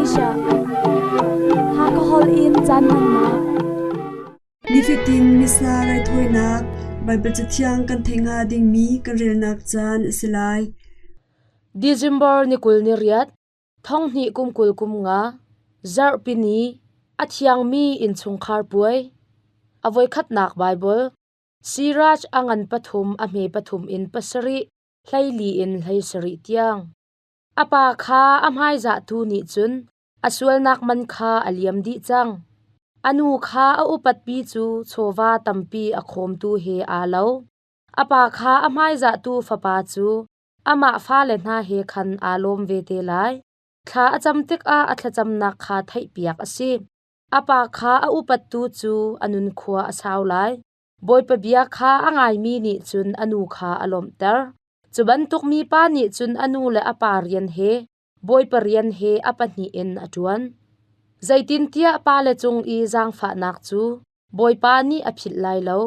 Malaysia. Hakha holh in caan hmannak. Nifatin Missa raithawinak Baibal Cathiang kan theih hnga dingmi kan relnak caan a si lai. December ni 28, 2025, Zarhpini, a thiangmi innchungkhar puai. A voikhatnak Baibal, Siraj a ngan pathum a hme pathum in pasarih, 14 in 17 tiang. A pa kha a hmaizahtu nih cun a sualnak man kha a liam dih cang. A nu kha a upatpi cu chawva tampi a khawmtu he aa lo. A pa kha a hmaizahtu fapa cu amah fale hna he khan aa lawm ve te lai. Thla a cam tikah a thlacamnak kha theihpiak a si. A pa kha a upattu cu a nunkhua a sau lai. Bawipa bia kha a ngaimi nih cun a nu kha a lawmhter. Cu bantuk mipa nih cun a nu le a pa rian he Bawipa rian he a pahnih in a ṭuan. Zeitintiah pale cung i zaangfahnak cu Bawipa nih a philh lai lo.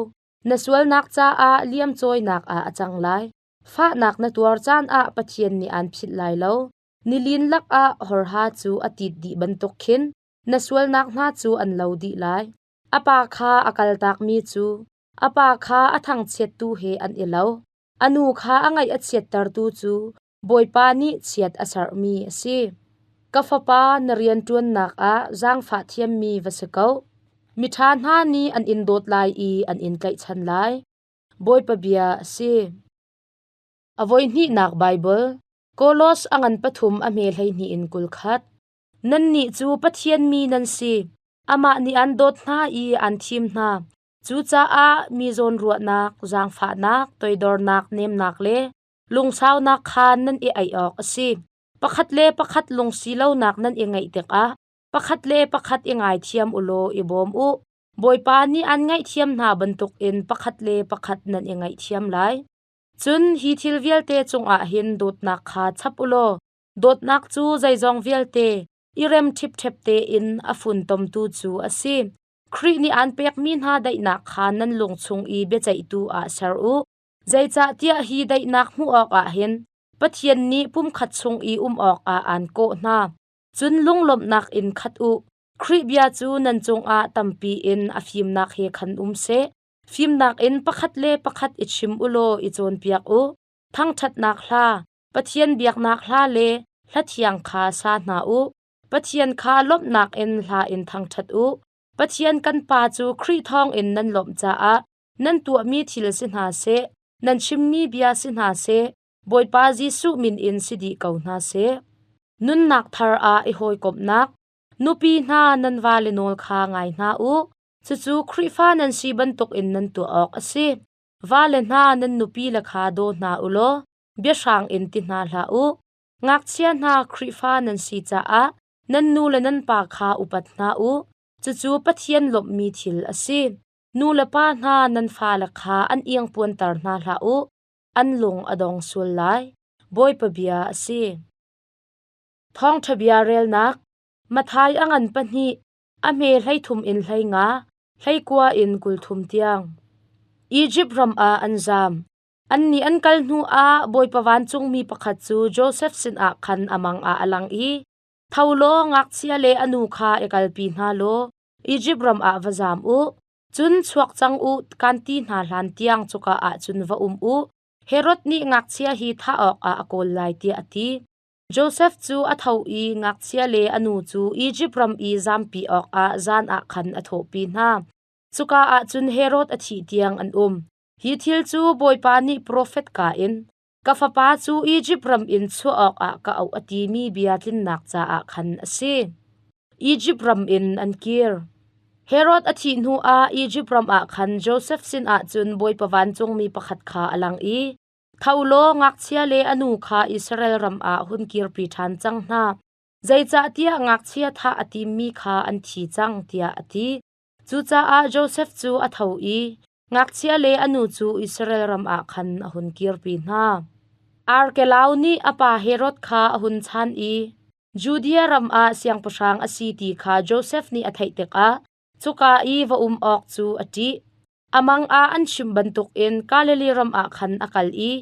Na sualnak caah liamcawinak ah a cang lai. Fahnak na tuar caan ah Pathian nih aan philh lai lo. Nilin lakah horha cu a tit dih bantuk khin na sualnak hna cu an lo dih lai. A pa kha a kaltakmi cu a pa kha a thangchiattu he an i lo. A nu kha a ngaih a chiattertu cu Bawipa nih chiat a serhmi a si. Ka fapa, na rianṭuannak ah zaangfah thiammi va si ko. Miṭha hna nih an in dawt lai i an in tlaihchan lai. Bawipa bia a si. A voihnihnak Baibal, Kolos a ngan pathum a hme 12 in 21. Nannih cu Pathian mi nan si. Amah nih an dawt hna i an thim hna. Cucaah mi zawnruahnak, zaangfahnak, toidornak, nemnak le lungsaunak kha nan i aih awk a si. Pakhat le pakhat lungsi lonak nan i ngeih tikah pakhat le pakhat i ngaithiam u law i bawm u. Bawipa nih an ngaihthiam hna bantukin pakhat le pakhat nan i ngaihthiam lai. Cun hi thil vialte cungah hin dawtnak kha chap u law dawtnak cu zeizong vialte i rem ṭhipṭhep tein a funtomtu cu a si. Khrih nih aan pekmi hna daihnak kha nan lung chung i biaceihtu ah ser u. Zeicahtiah hi daihnak hmuh awkah hin Pathian nih pumkhat chung i um awkah aan kawh hna. Cun lunglawmhnak in khat u. Khrih bia cu nan cungah tampi in a fimnak he khan um seh. Fimnak in pakhat le pakhat i chim u law i cawnpiak u. Thangṭhatnak hla, Pathian biaknak hla le hla thiang kha sa hna u. Pathian kha lawmhnak in hla in thangṭhat u. Pathian kan Pa cu Khrih thawngin nan lawmh caah nan tuahmi thil si hna seh, nan chimmi bia si hna seh, Bawipa Jesuh min in si dih ko hna seh. Nunnak thar ah i hawikomhnak. Nupi hna nan vale nawl kha ngai hna u. Cucu Khrihfa nan si bantukin nan tuah awk a si. Vale hna nan nupile kha daw hna u law biahrang in ti hna hlah u. Ngakchia hna Khrihfa nan si caah nan nu le nan pa kha upat hna u. Cucu Pathian lawmhmi thil a si. Nu le pa hna nan fale kha an iangpuanter hna hlah u. An lung a dong sual lai. Bawipa bia a si. Thawngṭha bia relnak Matthai a ngan pahnih, a hme 13 in 15, 19 in 30 tiang. Izipt ram ah an zaam. Annih an kal hnuah Bawipa vancungmi pakhat cu Josef sinah khan a mang ah a lang i, Tho law ngakchia le a nu kha i kalpi hna law Izipt ram ah va zaam u. Cun chuak cang u kan ti hna hlan tiang cuka ah cun va um u. Herod nih ngakchia hi thah awkah a kawl lai tiah a ti. Josef cu a tho i ngakchia le a nu cu Izipt ram i zampi awkah zan ah khan a thawhpi hna. Cuka ah cun Herod a thih tiang an um. Hi thil cu Bawipa nih profet ka in, Ka fapa cu Izipt ram in chuah awkah ka auh a timi bia tlinnak caah khan a si. Izipt ram in an kir. Herod a thih hnuah Izipt ram ah khan Josef sinah cun Bawipa vancungmi pakhat kha a lang i, Tho law ngakchia le a nu kha Israel ram ah hun kirpi ṭhan cang hna, zeicahtiah ngakchia thah a timmi kha an thi cang, tiah a ti. Cucaah Josef cu a tho i ngakchia le a nu cu Israel ram ah khan a hun kirpi hna. Arkelau nih a pa Herod kha a hun chan i Judea ram ah siangpahrang a si ti kha Josef nih a theih tikah cuka i va um awk cu a ṭih. A mang ah an chimh bantukin Galilee ram ah khan a kal i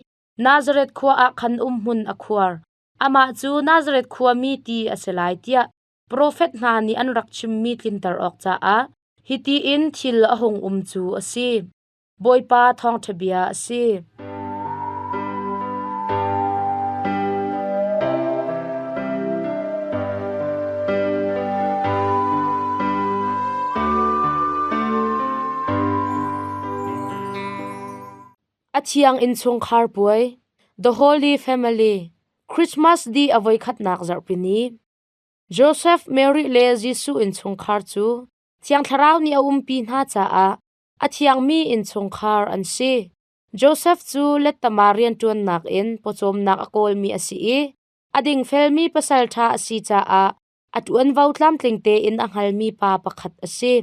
Nazareth khua ah khan umhmun a khuar. Amah cu Nazareth khuami ti a si lai tiah. Profet hna nih an rak chimmi tlinter awk caah hiti in thil a hung um cu a si. Bawipa thawngṭha bia a si. A thiang innchungkhar puai, The Holy Family, Christmas di a voikhatnak zarhpini. Joseph, Mary le Jesuh innchungkhar cu Thiang Thlarau nih a umpi hna caah a thiangmi innchungkhar an si. Joseph cu lettama rianṭuannak in pawcawmnak a kawlmi a si i a dingfelmi pasalṭha a si caah a ṭuanvo tlamtling tein a hngalmi pa pakhat a si.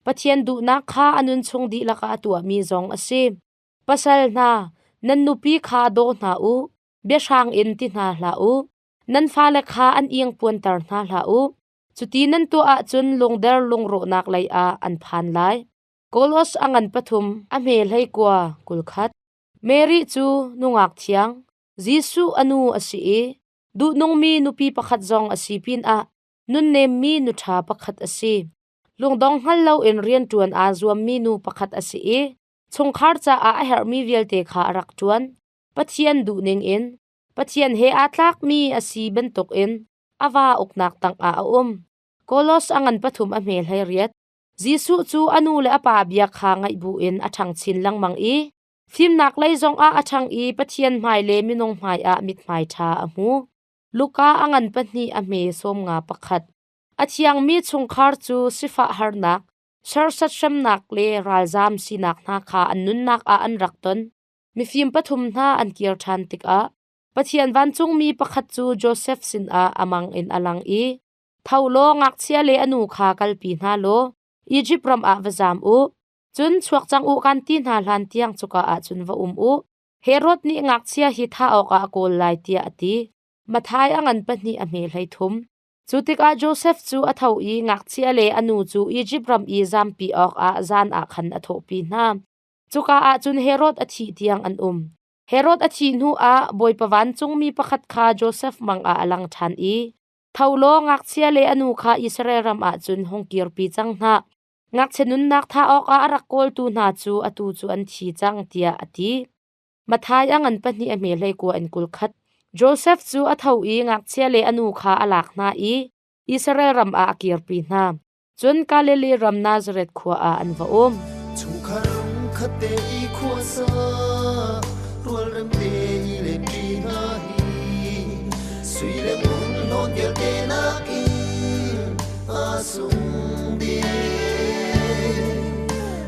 Pathian duhnak kha a nunchung dihlak ah a tuahmi zong a si. Pasal hna, nan nupi kha daw hna u, biahrang in ti hna hlah u. Nan fale kha an iang puanter hna hlah u. Cuti nan tuah ahcun lungder lungrawhnak lei ah an phan lai. Kolos a ngan pathum, a hme 19 21. Mary cu nungak thiang, Jesuh a nu a si i duhnungmi nupi pakhat zong a si pinah nunnemmi nuṭha pakhat a si. Lungdong hngal loin rianṭuan aa zuammi nu pakhat a si i chungkhar caah a herhmi vialte kha a rak ṭuan. Pathian duhning in Pathian he aa tlakmi a si bantukin a va uknak tangah a um. Kolos a ngan pathum a hme 18. Jesuh cu a nu le a pa bia kha ngaih buin a ṭhang chin lengmang i fimnak lei zongah a ṭhang i Pathian hmai le minung hmaiah mithmai ṭha a hmu. Luka a ngan pahnih a hme 51. A thiangmi chungkhar cu sifah harnak, serhsat hremnak le ralzam sinak hna kha an nunnak ah an rak ton. Mifim pathum hna an kir ṭhan tikah Pathian vancungmi pakhat cu Josef sinah a mang in a lang i, Tho law ngakchia le a nu kha kalpi hna law Izipt ram ah va zam u. Cun chuak cang u kan ti hna hlan tiang cuka ah cun va um u. Herod nih ngakchia hi thah awkah a kawl lai tiah a ti. Matthai a ngan pahnih a hme 33. Cu tikah Josef cu a tho i ngakchia le a nu cu Izipt ram i zampi awkah zan ah khan a thawhpi hna. Cuka ah cun Herod a thih tiang an um. Herod a thih hnuah Bawipa vancungmi pakhat kha Josef mang ah a lang ṭhan i, Tho law ngakchia le a nu kha Israel ram ah cun hung kirpi cang hna. Ngakchia nunnak thah awkah a rak kawltu hna cu atu cu an thi cang, tiah a ti. Matthai a ngan pahnih a hme 19 in 21. Josef cu a tho i ngakchia le a nu kha a lak hna i Israel ram ah a kirpi hna. Cun Galilee ram Nazareth khua ah an va um. Chungkhar khat te i khuasa rualrem te i len ṭi hna hi sui le ngun hnawn vialte nakin a sung ding.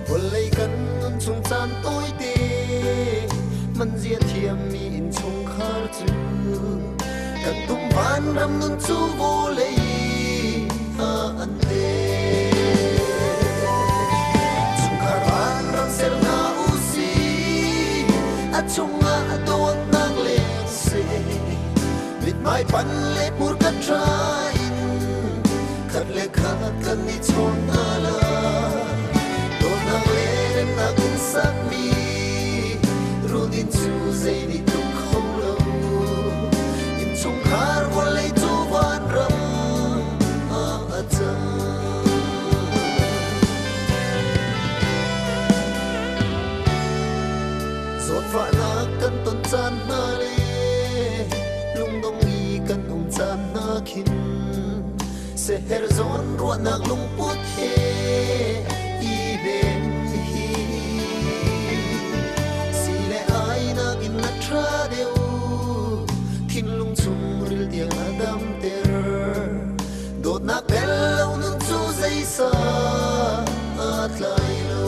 Vawlei kan nun chung caan tawite man zia thiammi innchungkhar cu kan tum vanram nun cu vawlei ah an te. Chungkhar vanram ser hna u si, a chungah dawtnak leng seh. Mithmai pan le hmurka ṭha in khat le khat kan i chawn hna lai. Dawtnak le remnak in sakmi run-inn cu zei nih tluk kho lo. Innchungkhar vawlei cu vanram ah a cang. Zawtfahnak kan ton caan hna le lungdong i kan um caan hna khin seher zawn ruahnak lungput he i ven hi si le ai nakin na ṭha deuh thinlung chungril tiang a damter dawtnak tel lo nun cu zeisa aa tlai lo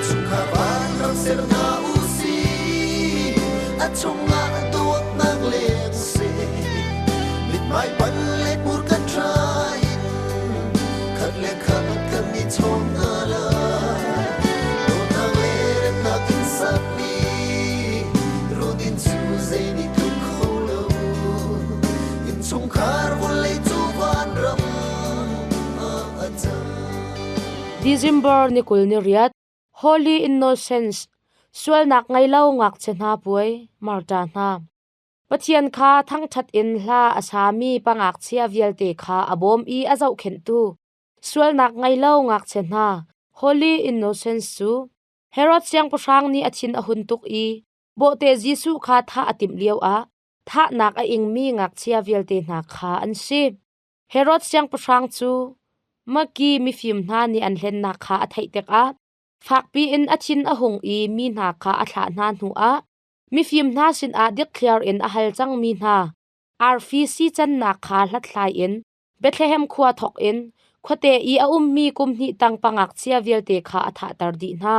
chungkhar vanram ser hna u si a chungah dawtnak leng seh mithmai pan le hmurka ṭha in khat le khat kan i chawn hna lai dawtnak le remnak in sakmi run-inn cu zei nih tluk kho lo innchungkhar vawlei cu vanram ah a cang. December ni 28 Holy Innocents sualnak ngei lo ngakchia hna puai Marta hna. Pathian kha thangṭhat in hla a sami pangakchia vialte kha a bawm i a zohkhenhtu sualnak ngei lo ngakchia hna Holy Innocents cu Herod siangpahrang nih a thin a hun tuk i bawhte Jesuh kha thah a timh lioah thahnak a ingmi ngakchia vialte hna kha an si. Herod siangpahrang cu Magi mifim hna nih an hlennak kha a theih tikah fakpi in a thin a hung i mi hna kha a thlah hna hnuah mifim hna sinah dikthliar in a hal cangmi hna arfi sicannak kha hlathlai in Bethlehem khua thawk in khuate i a ummi kum hnih tang pangakchia vialte kha a thahter dih hna.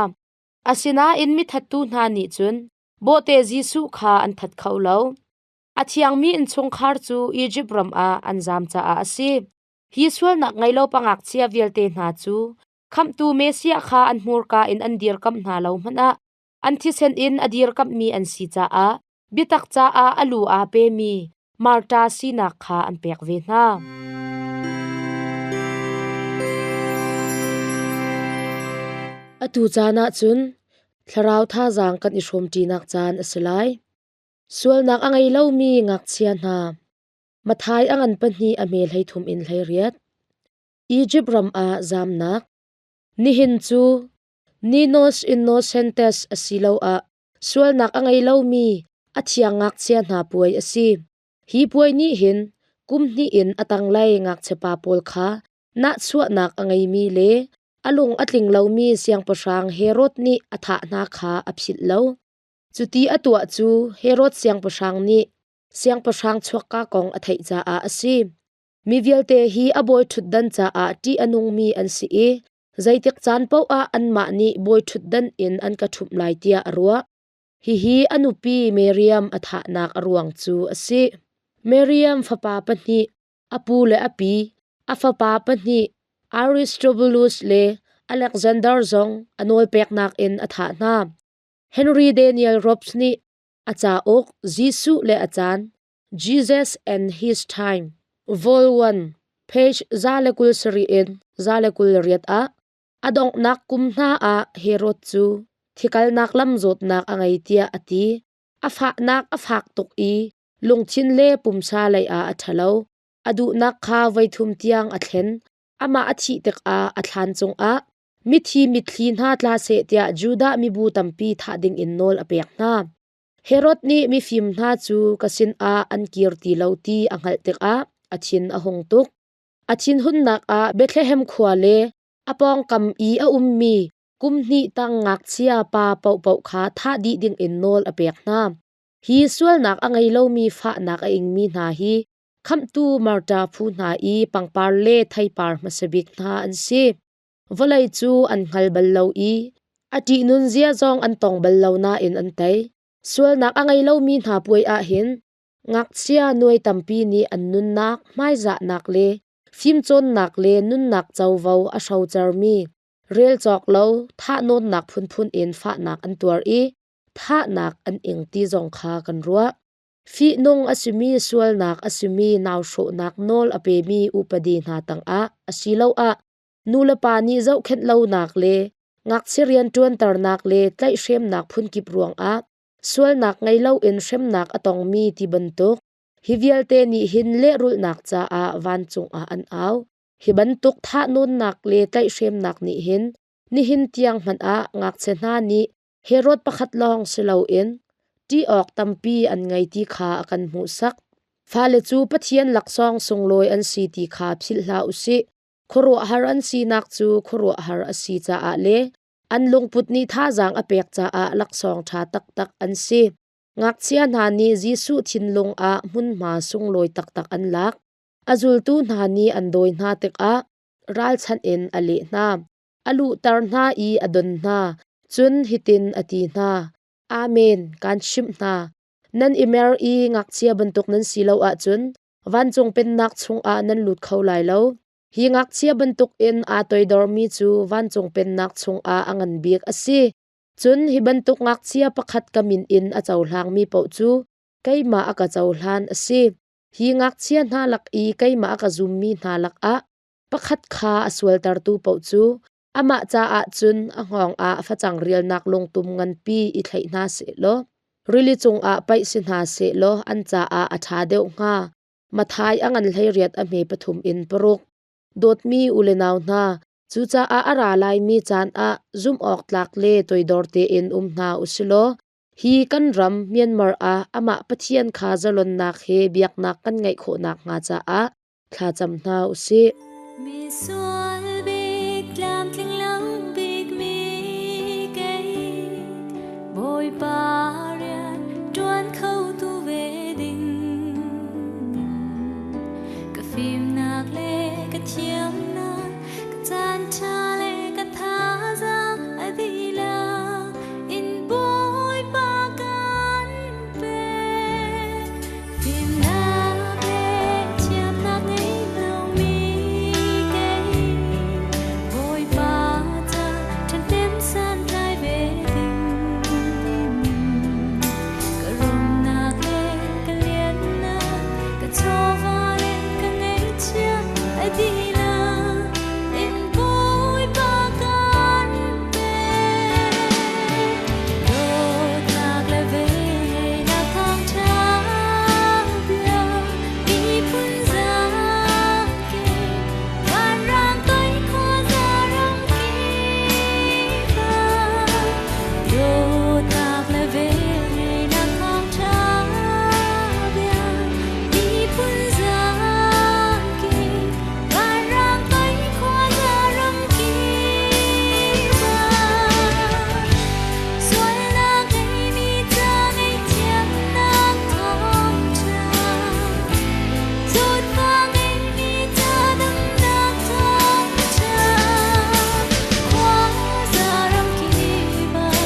Asinain mithattu hna nih cun bawhte Jesuh kha an that kho lo. A thiangmi innchungkhar cu Izipt ram ah an zam caah a si. Hi sualnak ngei lo pangakchia vialte hna cu khamhtu Messiah kha an hmurka in an dirkamh hna lo hmanh ah an thisen in a dirkamhmi an si caah biatak caah a lu aa pemi Marta sinak kha an pek ve hna. Atu caan ah cun thlarau thazaang kan i hrawmṭinak caan a si lai. Sualnak a ngei lomi ngakchia hna, Matthai a ngan pahnih a hme 33 in 18. Izipt ram ah zamnak. Nihin cu Ninos Innocentes asiloah sualnak a ngei lomi a thiang ngakchia hna puai a si. Hi puai nih hin kum hnih in a tanglei ngakchiapa pawl kha nahchuahnak a ngeimi le a lung a tling lomi siangpahrang Herod nih a thah hna kha a philh lo. Cuti a tuah cu Herod siangpahrang nih siangpahrang chuakka kong a theih caah a si. Mi vialte hi a bawi ṭhutdan caah ṭih a nungmi an si i zeitik caan paoh ah anmah nih bawi ṭhutdan in an ka ṭhumh lai tiah a ruah. Hihi a nupi Miriam a thahnak a ruang cu a si. Miriam fapa pahnih, a pu le a pi, a fapa pahnih Aristobulus le Alexander zong a nawlpeknak in a thah hna. Henry Daniel Robbs nih a cauk Jesuh le a Caan Jesus and His Time, Vol. 1, page 127 in 128 ah a donghnak kum hna ah Herod cu thikalnak lam zawtnak a ngei tiah a ti. A fahnak a fak tuk i lungthin le pumsa lei ah a ṭhalo. A duhnak kha voithum tiang a thlen. Amah a thih tikah a thlan cungah mithi mitthli hna tla seh tiah Judah mibu tampi thah dingin nawl a pek hna. Herod nih mifim hna cu ka sinah an kir ti lo ti a hngalh tikah a thin a hung tuk. A thinhunnak ah Bethlehem khua le a pawngkam i a ummi kum hnih tang ngakchia pa paohpaoh kha thah dih dingin nawl a pek hna. Hi sualnak a ngei lomi fahnak a ingmi hna hi khamhtu Marta phu hna i pangpar le theipar hmasa bik hna an si. Vawlei cu an hngal bal lo i a ṭihnun zia zong an tong bal lo nain an tei. Sualnak a ngei lomi hna puai ah hin ngakchia nuai tampi nih an nunnak, hmaizahnak le fimcawnnak le nunnak covo a hrocermi rel cawk lo thahnawnnak phunphun in fahnak an tuar i thahnak an ing ti zong kha kan ruah. Fihnung a simi sualnak a simi nauhrawhnak nawl a pemi upadi hna tangah asiloah nulepa nih zohkhenh lonak le ngakchia rianṭuanternak le tlaihhremnak phunkip ruangah sualnak ngei loin hremnak a tongmi ti bantuk hi vialte nih hin lehrulhnak caah vancung ah an au. Hi bantuk thahnawnnak le tlaihhremnak nih hin nihin tiang hmanh ah ngakchia hna nih Herod pakhat lawng si loin ṭih awk tampi an ngei ti kha a kan hmuhsak. Fale cu Pathian laksawng sunglawi an si ti kha philh hlah u sih. Khuaruahhar an sinak cu khuaruahhar a si caah le an lungput nih thazaang a pek caah laksawng ṭha taktak an si. Ngakchia hna nih Jesuh thinlung ah hmunhma sunglawi taktak an lak. A zultu hna nih an dawi hna tikah ralchanh in a leh hna. A luhter hna i a don hna. Cun hitin a ti hna, Amen, kaan chimh hna. Nan i mer i ngakchia bantuk nan si lo ahcun vancung pennak chungah nan lut kho lai lo. Hi ngakchia bantukin aa toidormi cu vancung pennak chungah a ngan bik a si. Cun hi bantuk ngakchia pakhat ka min in a cohlangmi paoh cu keimah a ka cohlan a si. Hi ngakchia hna lak i keimah a ka zummi hna lakah pakhat kha a sualtertu paoh cu amah caah cun a hngawng ah facang rialnak lungtum nganpi i thlaih hna sehlaw. Rili cungah paih si hna sehlaw an caah a ṭha deuh hnga. Matthai a ngan 18 a hme pathum in paruk. Dawtmi u le nau hna, cucaah a ra laimi caan ah zumhawktlak le toidor tein um hna u si law hi kan ram Myanmar ah amah Pathian kha zalonnak he biaknak kan ngeih khawh nakhnga caah thlacam hna u sih. Misual bik tlamtling lo bik mi kei Bawipa rian ṭuan kho tu ve ding ka fimnak le ka thiamnak ka caan ṭha le ka thazaang a dihlak in Bawipa kan pek. Fimnak le thiamnak ngei lomi kei Bawipa ca ṭhahnem santlai ve ding. Ka rumnak le ka liannak, ka chawva le ka ngeihchiah a dihlak in Bawipa kan pek. Dawtnak le velnak thawngṭha bia miphun zaangkip vanrang toi khuaza ramkip ah dawtnak le velngeihnak thawngṭha bia miphun zaangkip vanrang toi khuaza ramkip ah sualnak ngeimi ca ngaihthiamnak thawngṭha zawtfah ngeimi ca damnak thawngṭha khuaza ramkip ah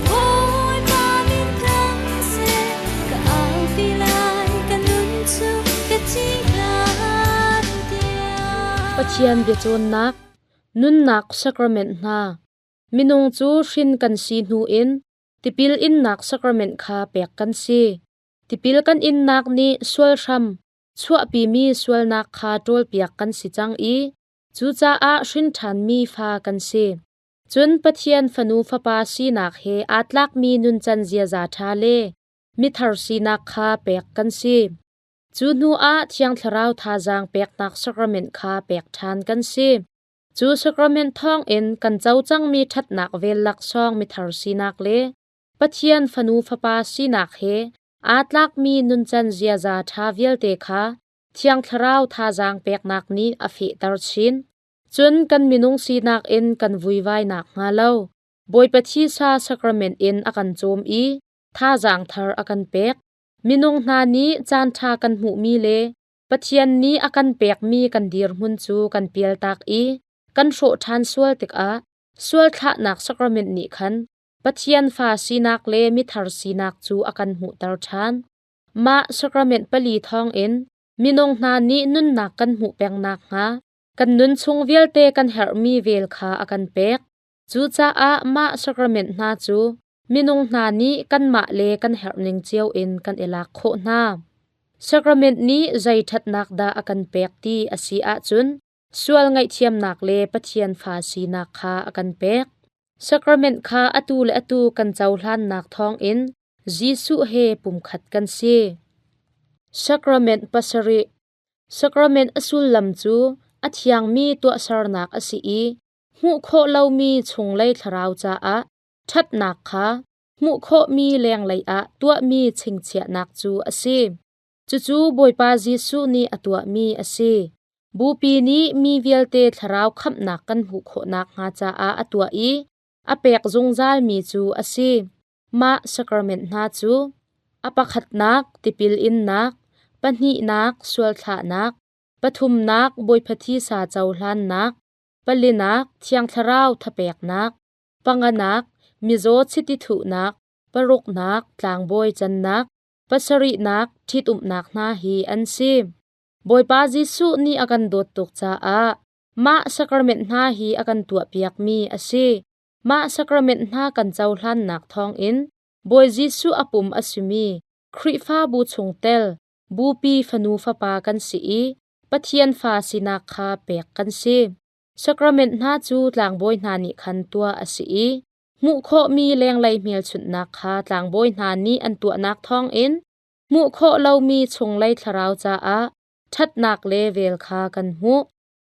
Bawipa min thang seh ka aupi lai ka nun cu ka thi hlan tiang. Pathian biacawnnak, nunnak sacrament hna, minung cu hrin kan si hnu in tipil innak sacrament kha pek kan si. Tipil kan innak nih sual hram, chuahpimi sualnak kha ṭawlpiak kan si cang i cucaah hrin ṭhanmi fa kan si. Cun Pathian fanu fapa sinak he aa tlakmi nuncan ziaza ṭha le mithar sinak kha pek kan si. Cu hnuah Thiang Thlarau thazaang peknak sacrament kha pek ṭhan kan si. Cu sacrament thawngin kan co cangmi ṭhatnak vel laksawng mithar sinak le Pathian fanu fapa sinak he aa tlakmi nuncan ziaza ṭha vialte kha Thiang Thlarau thazaang peknak nih a fehter chin. Cun kan minung sinak in kan vuivai nakhnga lo Bawipa thisa sacrament in a kan cawm i thazaang thar a kan pek. Minung hna nih caanṭha kan hmuhmi le Pathian nih a kan pekmi kan dirhmun cu kan pialtak i kan hrawh ṭhan sual tikah sualthlahnak sacrament nih khan Pathian fa sinak le mithar sinak cu a kan hmuhter ṭhan. Mah sacrament pali thawngin minung hna nih nunnak kan hmuh peng nakhnga kan nun chung vialte kan herhmi vel kha a kan pek. Cucaah mah sacrament hna cu minung hna nih kanmah le kan herhning cio in kan i lak khawh hna. Sacrament nih zei ṭhatnak dah a kan pek ti a si ahcun sual ngaihthiamnak le Pathian fa sinak kha a kan pek. Sacrament kha atu le atu kan cohlannak thawngin Jesuh he pumkhat kan si. Sacrament pasarih. Sacrament a sullam cu a thiangmi tuahsernak a si i hmuh khawh lomi chunglei thlarau caah ṭhatnak kha hmuh khawhmi lenglei ah tuahmi chingchiahnak cu a si. Cucu Bawipa Jesuh nih a tuahmi a si. Bupi nih mi vialte thlarau khamhnak kan hmuh khawh nakhnga caah a tuah i a pek zungzalmi cu a si. Mah sacrament hna cu a pakhatnak tipil innak, pahnihnak sualthlahnak, pathumnak Bawipa thisa cohlannak, palinak Thiang Thlarau thapeknak, panganak mizaw chiti thuhnak, paruknak tlangbawi cannak, pasarihnak ṭhitumnak hna hi an si. Bawipa Jesuh nih a kan dawt tuk caah mah sacrament hna hi a kan tuahpiakmi a si. Mah sacrament hna kan cohlannak thawngin Bawi Jesuh a pum a simi Khrihfabu chungtel Bupi fanu fapa kan si i Pathian fa sinak kha pek kan si. Sacrament hna cu tlangbawi hna nih khan tuah a si i Hmuh khawhmi lenglei hmelchunhnak kha tlangbawi hna nih an tuahnak thawngin hmuh khawh lomi chunglei thlarau caah ṭhatnak le vel kha kan hmuh.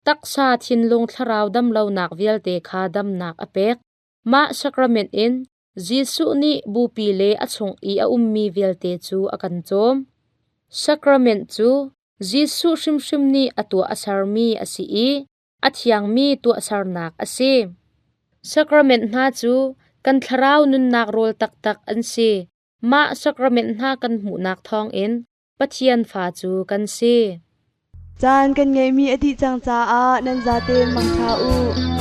Taksa thinlung thlarau damlonak vialte kha damnak a pek. Mah sacrament in Jesuh nih bupi le a chung i a ummi vialte cu a kan cawm. Sacrament cu Jesuh hrimhrim nih a tuah a sermi a si i a thiangmi tuahsernak a si. Sacrament hna cu kan thlarau nunnak rawl taktak an si. Mah sacrament hna kan hmuhnak thawngin Pathian fa cu kan si. Caan kan ngeihmi a dih cang caah nan zaten mangṭha u.